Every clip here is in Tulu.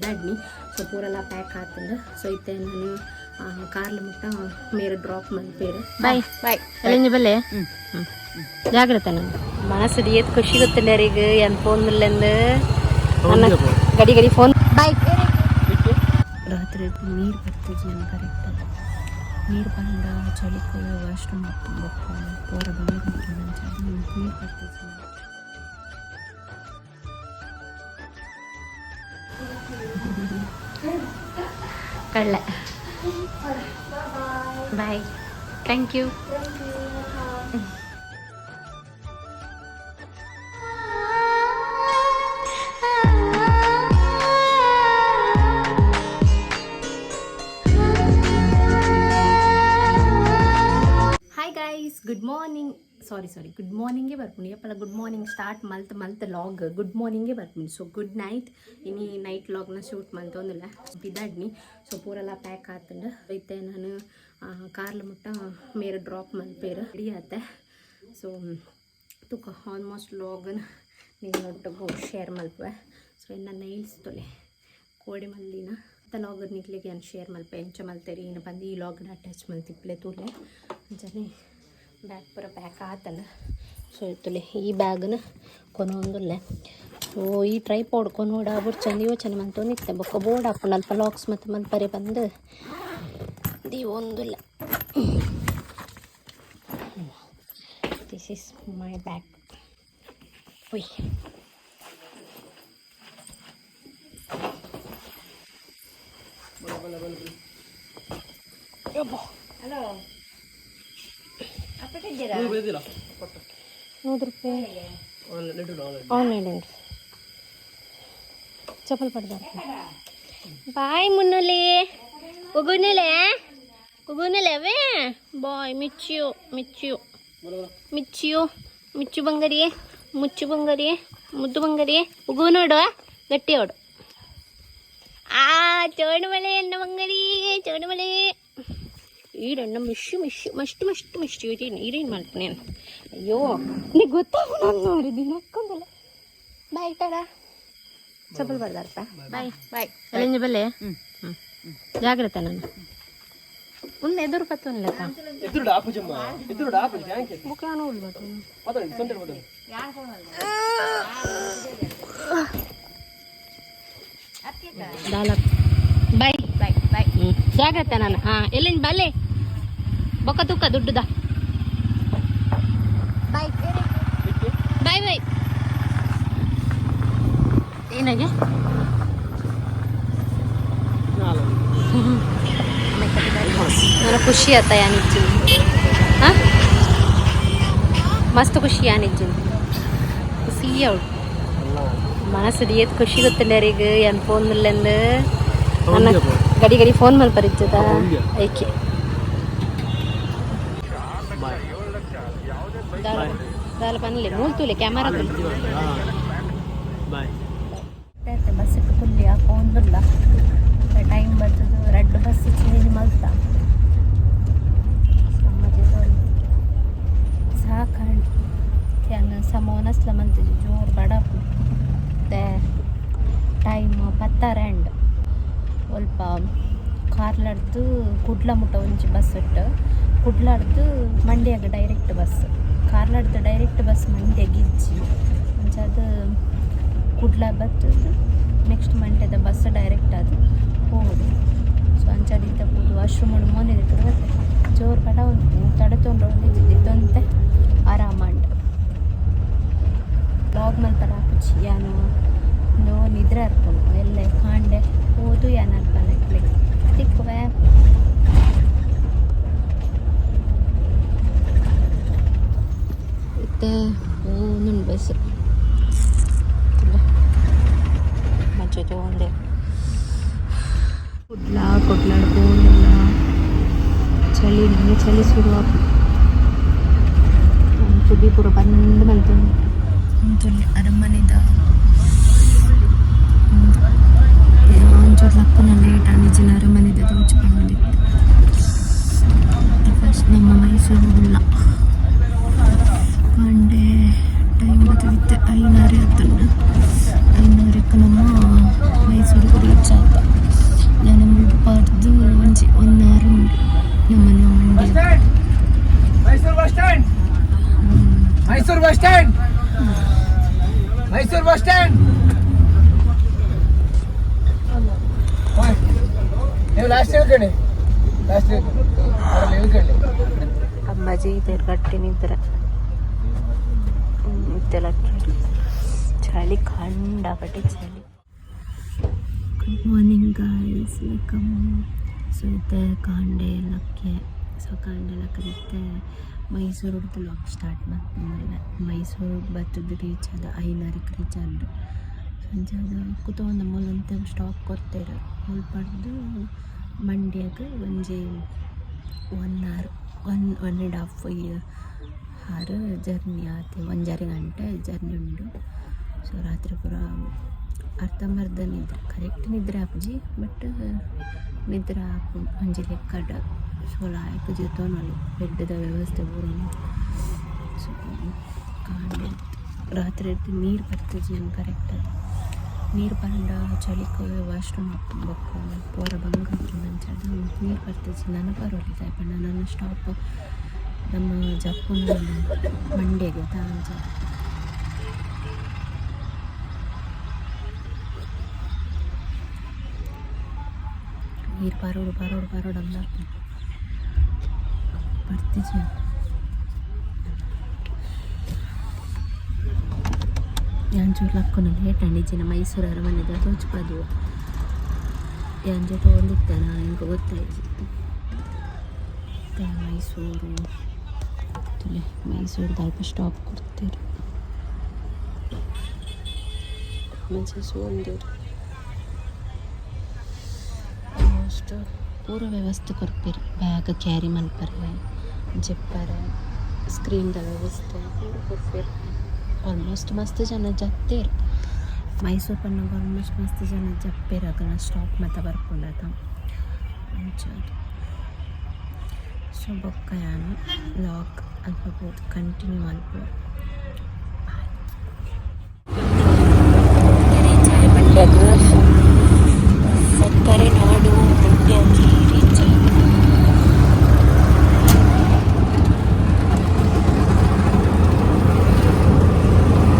ಪಿದಾಡ್ನಿ. ಸೊ ಪೂರೆಲ್ಲ ಪ್ಯಾಕ್ ಆತಂಡ್. ಸೊ ಇತ್ತೆ ನಾನು ಕಾರ್ಲ ಮುಟ್ಟ ಮೇರ್ ಡ್ರಾಪ್ ಮನ್ಪೇರು. ಬಾಯ್. ಬಾಯ್. ಎಲ್ಲಿಂಜ ಬಲ್ಲೆ. ಜಾಗ್ರತೆ. ನಾನು ಮನಸ್ಸು ಏತ್ ಖುಷಿ ಗೊತ್ತಿಲ್ಲ ಏನ್ ಫೋನ್ ಇಲ್ಲೆಂದು. ನನ್ನ ಗಡಿ ಗಡಿ ಫೋನ್. ಬಾಯ್. ರಾತ್ರಿ ನೀರು ಬರ್ತದೆ ನಾನು ಕರೆಕ್ಟ್. ನೀರು ಬಂದ ಚಳಿக்கு ವಾಶ್ರೂಮ್ ಬೊಕ್ಕ ಪೋರ ಬಂದು ನೀರು ಬರ್ತದೆ. ಕಳ್ಳೆ. Bye, thank you. Hi guys, good morning. Sorry, sorry, good ಮಾರ್ನಿಂಗೇ ಬರ್ಪುಂಡು. ಯಪ್ಪಲ ಗುಡ್ ಮಾರ್ನಿಂಗ್ ಸ್ಟಾರ್ಟ್ ಮಲ್ತ್ ಮಲ್ತ್ ಲಾಗ್ ಗುಡ್ ಮಾರ್ನಿಂಗೇ ಬರ್ಪುಂಡು. ಸೊ ಗುಡ್ ನೈಟ್. ಇನಿ ನೈಟ್ ಲಾಗ್ನ ಶೂಟ್ ಮಲ್ತೊಂದುಲ್ಲ. ಪಿದಾಡ್ನಿ. ಸೊ ಪೂರೆಲ್ಲ ಪ್ಯಾಕ್ ಆತಂಡ್. ಇತ್ತೆ ನಾನು ಕಾರ್ಲ ಮುಟ್ಟ ಮೇರ್ ಡ್ರಾಪ್ ಮನ್ಪೇರು. ರೆಡಿ ಆತೆ. ಸೊ ತುಕ ಆಲ್ಮೋಸ್ಟ್ ಲಾಗನ್ ನಿನ್ನೊಟ್ಟಿಗೆ ಶೇರ್ ಮಲ್ಪುವೆ. ಸೊ ಇನ್ನು ನೈಲ್ಸ್ ತೊಲೆ ಕೋಡೆ ಮಲ್ಲಿನ ಲಾಗ್ ನಿಕ್ಲೆಗ್ ಏನು ಶೇರ್ ಮಲ್ಪೆ, ಎಂಚ ಮಲ್ತೇರಿ ಏನು ಬಂದು ಈ ಲಾಗ್ನ ಅಟ್ಯಾಚ್ ಮಲ್ತಿಪ್ಲೆ ತೂಲೆ. ಅಂಚನೆ ಬ್ಯಾಗ್ ಪೂರ ಪ್ಯಾಕ್ ಆತನ. ಸೊ ತುಲೆ ಈ ಬ್ಯಾಗ್ನ ಕೊನೊಂದುಲ್ಲೆ. ಸೊ ಈ ಟ್ರೈಪಾಡ್ ಕೊನೋಡ ಚಂದ ಯೋಚನೆ ಮಂತೊಂದಿತ್ತೆ. ಬೊಕ್ಕ ಬೋರ್ಡ್ ಹಾಕೊಂಡು ಅಲ್ಪ ಲಾಕ್ಸ್ ಮತ್ತು ಮಲ್ಪರೆ ಬಂದು ದೀವೊಂದುಲ್ಲ. This is my bag. ಉಯ್. Hello. 100 ರೂಪಾಯಿ ಆನ್ಲೈನ್ ಉಂಟು. ಚಪ್ಪಲ್ ಪಡ್ದ. ಬಾಯ್ ಮುನ್ನುಲಿ. ಉಗುನುಲೆ ಉಗುನುಲೆ ಅವೇ. ಬಾಯ್ ಮಿಚ್ಚಿಯು ಮಿಚ್ಚಿಯು ಮಿಚ್ಚಿಯು ಮಿಚ್ಚು ಬಂಗರಿ, ಮುಚ್ಚು ಬಂಗರಿ, ಮುದ್ದು ಬಂಗರಿ. ಉಗು ನೋಡುವ ಗಟ್ಟಿ ನೋಡು. ಆ ಚೋಡುಮಳೆ ಎನ್ನ ಬಂಗರಿ ಚೋಡುಮಳೆ. ಈರಣ್ಣ ಮಿಶು ಮಿಶು ಮಷ್ಟು ಮಷ್ಟು ಮಿಶು ಇರೇನು ಇರೇನು ಮಾಡ್ತೀನಿ. ಅಯ್ಯೋ, ನೀ ಗೊತ್ತಾಗ ನೋಡಿ ದಿನ ಹಾಕೊಂಡಲ್ಲ. ಬಾಯ್, ಟಾಡಾ. ಚಪ್ಪಲ್ ಬರ್ದಾರಪ್ಪ. ಬಾಯ್. ಬಾಯ್. ಎಲ್ಲಿಂಜ ಬಲ್ಲೆ. ಜಾಗ್ರತೆ. ನಾನು ಒಂದು ಎದುರು ಪತ್ತೊಂದ್ಲೆಕ್ಕ. ಎದುರುಡು ಆಪುಜಮ್ಮ, ಎದುರುಡು ಆಪುಜಿ thank you. Book ಯಾನು ಉಳ್ಬೋದು. ಪದನಿ ಸೊಂಟೆ ಪದನಿ. ದಾಲ. ಬಾಯ್. Bye bye. ಜಾಗ್ರತೆ. ನಾನು ಹಾಂ ಎಲ್ಲಿಂದ ಬಲ್ಲೆ. ಬೊಕ್ಕ ತೂಕ ದುಡ್ಡುದ. ಬಾಯ್. Bye bye. ಏನಾಗೆ? ನನ್ನ ಖುಷಿ ಆತ ಯಾನಿಜ್ಜಿನ. ಹಾಂ, ಮಸ್ತ್ ಖುಷಿ ಯಾನಿಜ್ಜಿನ. ಖುಷಿ ಅವಳು ಮನಸ್ಸು ಏತ್ ಖುಷಿ ಗೊತ್ತಿಲ್ಲ ಈಗ ಏನ್ ಫೋನ್ ಇಲ್ಲೆಂದು. ನನ್ನ ಗಡಿ ಗಡಿ ಫೋನ್ ಮಲ್ಪರಿಜ್ಜದ ಐಕೆ. ದಾಲ ಪನ್ಲೆ ಮೂಲ್ ತೂಲೆ ಕ್ಯಾಮರಾ ತೂಲೆ. ಬಾಯ್. ಬಸ್ ಕುಲ್ಲಿ ಹಾಕೊಂದುಲ್ಲ. ಟೈಮ್ ಬರ್ತದೆ. ರಡ್ಡು ಬಸ್ ಚೇಂಜ್ ಮಲ್ತ ಸಾಕಂಡು. ಯಾನ್ ಸಮೋನಸ್ಲ ಮಲ್ತಿದ್ವಿ. ಜೋರು ಬಡಪು. ಮತ್ತೆ ಟೈಮ್ ಪತ್ತಾರೆ ಅಂಡ್ ಒಲ್ಪ ಕಾರ್ಲಡ್ದು ಕುಡ್ಲ ಮುಟ್ಟ ಒಂಜಿ ಬಸ್ ಇಟ್ಟು, ಕುಡ್ಲಾಡ್ದು ಮಂಡ್ಯಾಗ ಡೈರೆಕ್ಟ್ ಬಸ್. ಕಾರ್ಲಡ್ದು ಡೈರೆಕ್ಟ್ ಬಸ್ ಮಂಡ್ಯಾಗ ಇಜ್ಜಿ. ಅಂಚಾದ್ ಕುಡ್ಲ ಬತ್ತದು ನೆಕ್ಸ್ಟ್ ಮಂಡ್ಯದ ಬಸ್ ಡೈರೆಕ್ಟ್ ಅದು ಹೋಗುದು. ಸೊ ಅಂಚಾದ್ ಇತ್ತ ಪೋದು ವಾಶ್ರೂಮ್ ಮೋನೆ ಬತ್ತೆ. ಜೋರು ಬಡ ಉಂಟು. ತಡೆತೊಂಡು ಇತ್ತೊಂತೆ ಆರಾಮ ಅಂಡ್ ಲಾಗ್ ಮಲ್ಪರ ಆಪುಜಿ. ಯಾನು ನೋ ನಿದ್ರೆ ಅರ್ಪುಂಡು. ಎಲ್ಲೆ ಕಾಂಡೆ ಪೋದು ಯಾನ್ ಅಲ್ಪನೆ ತಿಕ್ಕುವೆ. ಇತ್ತೆ ಓನುಂಡು ಬಸ್ ಮಜ್ಜೆ ತಗೊಂಡೆ. ಕುಡ್ಲ ಕುಡ್ಲಾಡ್ ಪೋನಿಲ್ಲ. ಚಳಿ, ನನಗೆ ಚಳಿ ಶುರು ಆಪುಂಡು. ತುದಿ ಪೂರ ಬಂದ್ ಮಲ್ತೊಂದು ಅರಮನೆದ. ಒಂಚೂರು ಲಕ್ಕುನ ಲೇಟ್ ಆನಿಜಿನ ಅರಮನೆದ ತೋಚು ಬಂದಿತ್ತು. ಫಸ್ಟ್ ನಮ್ಮ ಮೈಸೂರು ಉಲ್ಲ. ಪಂಡೆ ಟೈಮ್ ಬರ್ತದಿತ್ತೆ 5:30 ಆತುಂಡು. 5:30ಕ್ಕೆ ನಮ್ಮ ಮೈಸೂರಿಗೆ ರೀಚ್. ನಮ್ಮನ್ನ Mandya. Mysuru bus stand, Mysuru bus stand, Mysuru bus stand. ನೀವು last ಹೇಳ್ಕೊಳ್ಳಿ, last ಹೇಳ್ಕೊಳ್ಳಿ, ಅದ್ರಲ್ಲಿ ಹೇಳ್ಕೊಳ್ಳಿ. ಅಂಬಾಜಿ ತೇರ್ಗಟ್ಟಿ ನಿದ್ರೆ ಇತ್ತೆಲಕ್ಕೆ ಚಳಿ, ಕಂಡಪಟ್ಟೆ ಚಳಿ. Good morning guys, welcome. So ಇತ್ತೆ ಕಾಂಡೆ ಲಕ್ಕೆ. ಸೊ ಕಾಂಡೆ ಲಕ್ಕದಿತ್ತೆ ಮೈಸೂರು ಲಾಗ್ ಸ್ಟಾರ್ಟ್ ಮಾಡ್ತಂದ್ರೆ ಮೈಸೂರು ಬತ್ತದ ರೀಚ್ ಅದ 5ಕ್ಕೆ ರೀಚ್ ಆಂಡ್. ಸಂಜೆ ಅದು ಕುತೊಂದು ಮೂಲಂತೆ ಸ್ಟಾಪ್ ಕೊರ್ತೆರ್. ಮುಲ್ಪಡ್ದು ಮಂಡ್ಯಗ್ ಒಂಜಿ 1 hour, one one and half hour journey ಆತೆ. 1.5 ಗಂಟೆ ಜರ್ನಿ ಉಂಡು. ಸೊ ರಾತ್ರಿ ಪೂರ ಅರ್ಧಂಬರ್ಧ ನಿದ್ರೆ, ಕರೆಕ್ಟ್ ನಿದ್ರೆ ಆಪುಜಿ, ಬಟ್ ನಿದ್ರೆ ಆಪುಂಡು ಒಂಜಿ ಲೆಕ್ಕಡ್. ಸೊ ಲಾಯ್ಕ್ ಜೆತ್ತೊನೊಲಿ, ಬೆಡ್ದ ವ್ಯವಸ್ಥೆ ಪೂರ ಉಂಡು. ಸೊ ಕಾಂಡೆ ರಾತ್ರಿ ನೀರು ಬರ್ತುಜಿ ಕರೆಕ್ಟ್. ನೀರು ಪಂಡ ಚಳಿಕ್ ವಾಶ್ರೂಮ್ ಬೊಕ್ಕ ಪೂರ ಬಂಗ ಆಪುಂಡು. ಅಂಚಾದ್ ನೀರು ಬರ್ತುಜಿ. ನನ ಪರೊಲಿ ದಾಯೆ ಪಂಡ ನನ ಸ್ಟಾಪ್ ನಮ್ಮ ಜಪ್ಪುನ ಮಂಡ್ಯಗ್ ಅತ ಅಂಚ. ನೀರು ಪರೋಡು ಪರೋಡು ಪರೋಡು ಅಂದ ಬರ್ತಿಜಿ. ಯಾನ್ ಚೂರು ಲಕ್ಕುನ ಲೇಟ್ ಆಂಡ್. ಇಜ್ಜಿಂಡ ಮೈಸೂರು ಅರಮನೆದ ತೋಜ್ಪಾದು. ಯಾನ್ ಜೊತೆ ಎಂಕ್ ಗೊತ್ತಾಯ್ಜಿ. ಮತ್ತೆ ಮೈಸೂರು ತೂಲೆ, ಮೈಸೂರ್ದ ಅಲ್ಪ ಸ್ಟಾಪ್ ಕೊಡ್ತೇರು. ಮಂಚ ಸೋಂದೇರು. ಆಲ್ಮೋಸ್ಟ್ ಪೂರ ವ್ಯವಸ್ಥೆ ಕೊರ್ಪೆರ್. ಬ್ಯಾಗ್ ಕ್ಯಾರಿ ಮಲ್ಪರೆ, ಜೆಪ್ಪರೆ, ಸ್ಕ್ರೀನ್ದ ವ್ಯವಸ್ಥೆ ಪೂರ ಕೊರ್ಪೆರ್. ಆಲ್ಮೋಸ್ಟ್ ಮಸ್ತ್ ಜನ ಜತ್ತೇರ್. ಮೈಸೂರು ಪನ್ನಗ ಆಲ್ಮೋಸ್ಟ್ ಮಸ್ತ್ ಜನ ಜಪ್ಪೇರ್. ಅಗಲ್ನ ಸ್ಟಾಪ್ ಮಾತ ಬರ್ಪುಂಡತ ಅಂಚ. ಸೊ ಬೊಕ್ಕ ಯಾನ್ ಲಾಗ್ ಅಲ್ಪ ಪೋದು ಕಂಟಿನ್ಯೂ ಮಲ್ಪುವೆ. ರೀಚ್ ಆಯೆ ಮಂಡ್ಯಗ್. ಸಕ್ಕರೆ ನಾಡು ಮಂಡ್ಯಗೆ ರೀಚ್ ಆಯೆ.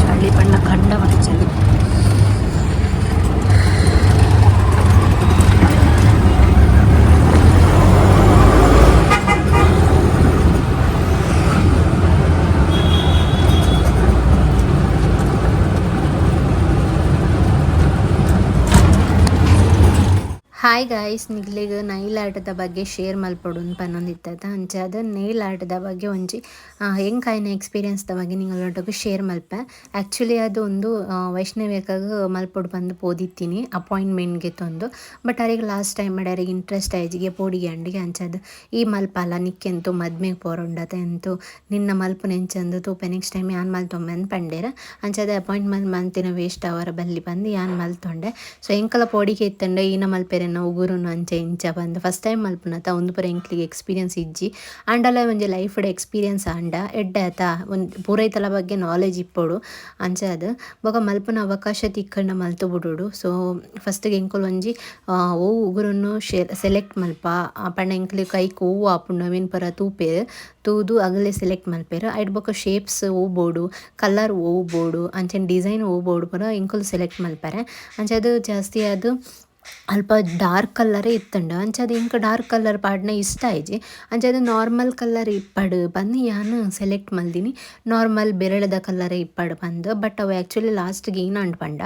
ಚಳಿ ಪಂಡ ಕಂಡಪಟ್ಟೆ ಚಳಿ. ಹಾಯ್ ಗಾಯ್ಸ್, ನಿಗ್ಲೆಗ್ ನೈಲ್ ಆರ್ಟ್ದ ಬಗ್ಗೆ ಶೇರ್ ಮಲ್ಪೊಡು ಪನೊಂದಿತ್ತದ. ಅಂಚಾದ್ ನೈಲ್ ಆರ್ಟ್ದ ಬಗ್ಗೆ ಒಂಜಿ ಎಂಕಾಯಿನ ಎಕ್ಸ್ಪೀರಿಯನ್ಸ್ದ ಬಗ್ಗೆ ನಿಂಗಲೊಟ್ಟುಗು ಶೇರ್ ಮಲ್ಪೆ. ಆ್ಯಕ್ಚುಲಿ ಅದು ಒಂದು ವೈಷ್ಣವಿ ಮಲ್ಪೊಡು ಪಂದ್ ಪೋದಿತ್ತೀನಿ ಅಪಾಯಿಂಟ್ಮೆಂಟ್ಗೆ ತೊಂದು. ಬಟ್ ಅರೆಗ್ ಲಾಸ್ಟ್ ಟೈಮ್ ಮಾಡಿ ಅರೆಗ್ ಇಂಟ್ರೆಸ್ಟ್ ಆಯ್ಜಿಗೆ ಪೋಡಿಗೆ ಅಂಡಿಗೆ. ಅಂಚಾದ್ ಈ ಮಲ್ಪಲ್ಲ, ನಿಕ್ಕೆಂತು ಮದ್ಮೆಗೆ ಪೋರುಂಡತ, ಎಂತು ನಿನ್ನ ಮಲ್ಪುನ ಎಂಚಂದು ತೂಪೆ, ನೆಕ್ಸ್ಟ್ ಟೈಮ್ ಯಾನ್ ಮಲ್ತೊಂಬೆ ಅಂದ್ ಪಂಡೇರ್. ಅಂಚಾದ್ ಅಪಾಯಿಂಟ್ಮೆಂಟ್ ಮಲ್ತಿನ ವೇಸ್ಟ್ ಅವರ ಬಲ್ಲಿ ಪಂದ್ ಯಾನ್ ಮಲ್ತೊಂಡೆ. ಸೊ ಎಂಕಲ ಪೋಡಿಗೆ ಇತ್ತಂಡ, ಈನ ಮಲ್ಪೆರೆನ ಉಗುರುನು ಅಂಚ ಇಂಚ ಪಂದ್. ಫಸ್ಟ್ ಟೈಮ್ ಮಲ್ಪುನತ, ಉಂದು ಪೂರ ಎಂಕ್ಲಿಗೆ ಎಕ್ಸ್ಪೀರಿಯನ್ಸ್ ಇಜ್ಜಿ. ಆಂಡಲ ಒಂಜಿ ಲೈಫ್ಡ್ ಎಕ್ಸ್ಪೀರಿಯನ್ಸ್ ಆಂಡ ಎಡ್ಡೆ ಆತ, ಒಂದು ಪೂರೈತಲ ಬಗ್ಗೆ ನಾಲೆಜ್ ಇಪ್ಪೊಡು. ಅಂಚಾದ್ ಬೊಕ ಮಲ್ಪುನ ಅವಕಾಶ ತಿಕ್ಕಂಡ ಮಲ್ತು ಬುಡೊಡು. ಸೊ ಫಸ್ಟ್ಗೆ ಎಂಕುಲು ಒಂಜಿ ಒವು ಉಗುರುನು ಸೆಲೆಕ್ಟ್ ಮಲ್ಪ ಪಂಡ ಎಂಕ್ಲೆ ಕೈಕ್ ಒವು ಆಪುಂಡು ಅವೆನ್ ಪೂರ ತೂಪೆರ್. ತೂದು ಅಗಲೆ ಸೆಲೆಕ್ಟ್ ಮಲ್ಪೆರ್. ಐಟ್ ಬೊಕ ಶೇಪ್ಸ್ ಒವು ಬೋಡು, ಕಲರ್ ಒವು ಬೋಡು, ಅಂಚನೆ ಡಿಸೈನ್ ಒವು ಬೋಡು ಪೂರ ಎಂಕುಲು ಸೆಲೆಕ್ಟ್ ಮಲ್ಪೆರೆ. ಅಂಚಾದ್ ಜಾಸ್ತಿ ಆದ್ ಅಲ್ಪ ಡಾರ್ಕ್ ಕಲ್ಲರೇ ಇತ್ತುಂಡು. ಅಂಚಾದ್ ಎಂಕ್ ಡಾರ್ಕ್ ಕಲರ್ ಪಾಡ್ನ ಇಷ್ಟ ಆಯ್ಜಿ. ಅಂಚಾದ್ ನಾರ್ಮಲ್ ಕಲರ್ ಇಪ್ಪಡ್ ಪಂದ್ ಯಾನ್ ಸೆಲೆಕ್ಟ್ ಮಲ್ದಿನಿ, ನಾರ್ಮಲ್ ಬೆರಳುದ ಕಲರೇ ಇಪ್ಪಡ್ ಪಂದ್. ಬಟ್ ಅವು ಆ್ಯಕ್ಚುಲಿ ಲಾಸ್ಟ್ಗೆ ಏನಾಂಡ್ ಪಂಡ,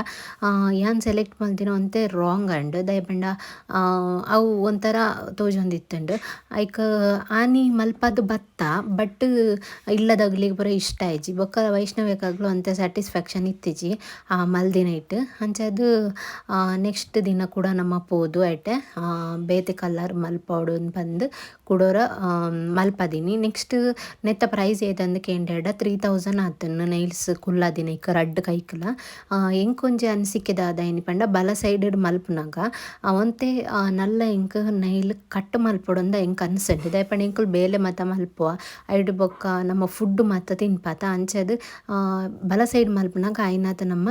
ಯಾನ್ ಸೆಲೆಕ್ಟ್ ಮಲ್ದಿನ ಒಂತೆ ರಾಂಗ್ ಆಂಡ್. ದಾಯೆ ಪಂಡ ಅವು ಒಂಥರ ತೋಜೊಂದಿತ್ತುಂಡು. ಐಕ್ ಆನಿ ಮಲ್ಪದ್ ಬತ್ತ, ಬಟ್ ಇಲ್ಲದಗ್ಲಿಗ್ ಪೂರ ಇಷ್ಟ ಆಯ್ಜಿ. ಬೊಕ್ಕ ವೈಷ್ಣವಿಕಾಗ್ಲು ಒಂತೆ ಸ್ಯಾಟಿಸ್ಫ್ಯಾಕ್ಷನ್ ಇತ್ತಿಜಿ ಆ ಮಲ್ದಿನೈಟ್. ಅಂಚಾದ್ ನೆಕ್ಸ್ಟ್ ದಿನ ಕೂಡ ನಮ್ಮ ಪೋದು ಐಟೆ ಬೇತೆ ಕಲರ್ ಮಲ್ಪೊಡು ಪಂದ್ ಕುಡೊರ ಮಲ್ಪದಿನಿ. ನೆಕ್ಸ್ಟ್ ನೆತ್ತ ಪ್ರೈಸ್ ಏತಂದ್ ಕೇಂಡೆರ್ಡ 3000 ಆತುಂಡು ನೈಲ್ಸ್ ಕುಲ್ಲದಿನ ಇಕ್ ರಡ್ಡ್ ಕೈಕುಲ. ಎಂಕೊಂಜಿ ಅನಿಸಿಕೆ ದಾದ ಇನಿ ಪಂಡ, ಬಲ ಸೈಡ್ ಮಲ್ಪುನಗ ಒಂತೆ ನಲ್ಲ ಎಂಕ್ ನೈಲ್ ಕಟ್ ಮಲ್ಪೊಡುಂದ ಎಂಕ್ ಅನ್ಸಂಡು. ದಾಯೆ ಪಂಡ ಎಂಕುಲು ಬೇಲೆ ಮಾತ ಮಲ್ಪುವ, ಐಡ್ ಬೊಕ್ಕ ನಮ್ಮ ಫುಡ್ ಮಾತ ತಿನ್ಪತ. ಅಂಚಾದ್ ಬಲ ಸೈಡ್ ಮಲ್ಪುನಗ ಆಯಿನಾತ್ ನಮ್ಮ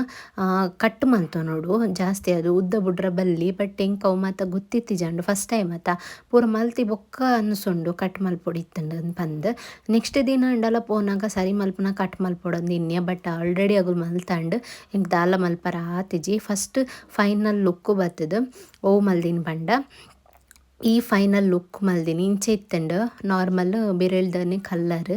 ಕಟ್ ಮಲ್ತೊನೊಡು ಜಾಸ್ತಿ. ಅದು ಉದ್ದ ಬುಡ್ರ ಬಲ್ಲಿ. ಬಲ್ಲಿ. ಬಟ್ ಎಂಕ್ ಅವು ಮಾತ ಗೊತ್ತಿತ್ತಿಜಂಡ್, ಫಸ್ಟ್ ಟೈಮ್ ಅತ್ತ. ಪೂರ ಮಲ್ತಿ ಬೊಕ್ಕ ಅನ್ಸುಂಡು ಕಟ್ ಮಲ್ಪೊಡಿತ್ತುಂಡು ಪಂದ್. ನೆಕ್ಸ್ಟ್ ದಿನ ಅಂಡಲ ಪೋನಾಗ ಸರಿ ಮಲ್ಪುನ ಕಟ್ ಮಲ್ಪೊಡಂದು ಇನ್ನಿಯ, ಬಟ್ ಆಲ್ರೆಡಿ ಅಗುಲು ಮಲ್ತಾಂಡ್, ಎಂಕ್ ದಾಲ ಮಲ್ಪರ ಆತಿಜಿ. ಫಸ್ಟ್ ಫೈನಲ್ ಲುಕ್ ಬತ್ತುದು. ಓ ಮಲ್ದಿನ ಪಂಡ ಈ ಫೈನಲ್ ಲುಕ್ ಮಲ್ದಿನಿ ಇಂಚ ಇತ್ತುಂಡು. ನಾರ್ಮಲ್ ಬಿರೆಳ್ದನೆ ಕಲರ್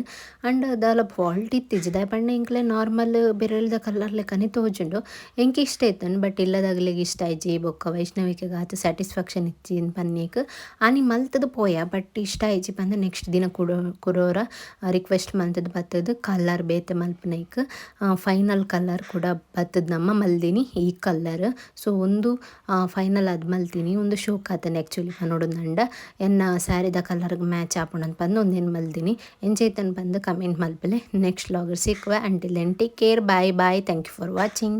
ಅಂಡ್ ದಾಲ ಫಾಲ್ಟ್ ಇತ್ತಿಜಿ, ದಾಯೆ ಪಂಡ ಎಂಕ್ಲೆ ನಾರ್ಮಲ್ ಬಿರೆಳ್ದ ಕಲರ್ ಲೆಕ್ಕನೆ ತೋಜುಂಡು. ಎಂಕ್ ಇಷ್ಟ ಇತ್ತುಂಡು, ಬಟ್ ಇಲ್ಲದಗಲೆಗ್ ಇಷ್ಟ ಆಯ್ಜಿ. ಬೊಕ್ಕ ವೈಷ್ಣವಿಗೆ ಆತ್ ಸ್ಯಾಟಿಸ್ಫ್ಯಾಕ್ಷನ್ ಇಜ್ಜಿ ಪನ್ನೇಕ್ ಆನಿ ಮಲ್ತದ ಪೋಯ, ಬಟ್ ಇಷ್ಟ ಆಯ್ಜಿ ಪಂದ್ ನೆಕ್ಸ್ಟ್ ದಿನ ಕುಡೋರ ರಿಕ್ವೆಸ್ಟ್ ಮಲ್ತದ ಬತ್ತದು ಕಲರ್ ಬೇತೆ ಮಲ್ಪುನೈಕ್ ಫೈನಲ್ ಕಲರ್ ಕೂಡ ಬತ್ತದ. ನಮ್ಮ ಮಲ್ದಿನಿ ಈ ಕಲರ್. ಸೊ ಒಂದು ಫೈನಲ್ ಅದ್ ಮಲ್ತೀನಿ. ಒಂದು ಶೋಕ್ ಆತನೆ ಆ್ಯಕ್ಚುಲಿ ಪನೊಡು ಅಂಡ ಎನ್ನ ಸ್ಯಾರಿದ ಕಲರ್ಗೆ ಮ್ಯಾಚ್ ಆಪುಂಡು ಪಂದ್ ಒಂದೇನು ಮಲ್ದಿನಿ. ಎಂಚ ಇತ್ತನ್ ಪಂದ್ ಕಮೆಂಟ್ ಮಲ್ಪಲೆ. ನೆಕ್ಸ್ಟ್ ವ್ಲಾಗ್ ಸಿಕ್ಕುವೆ. Until then, take care, bye bye, thank you for watching.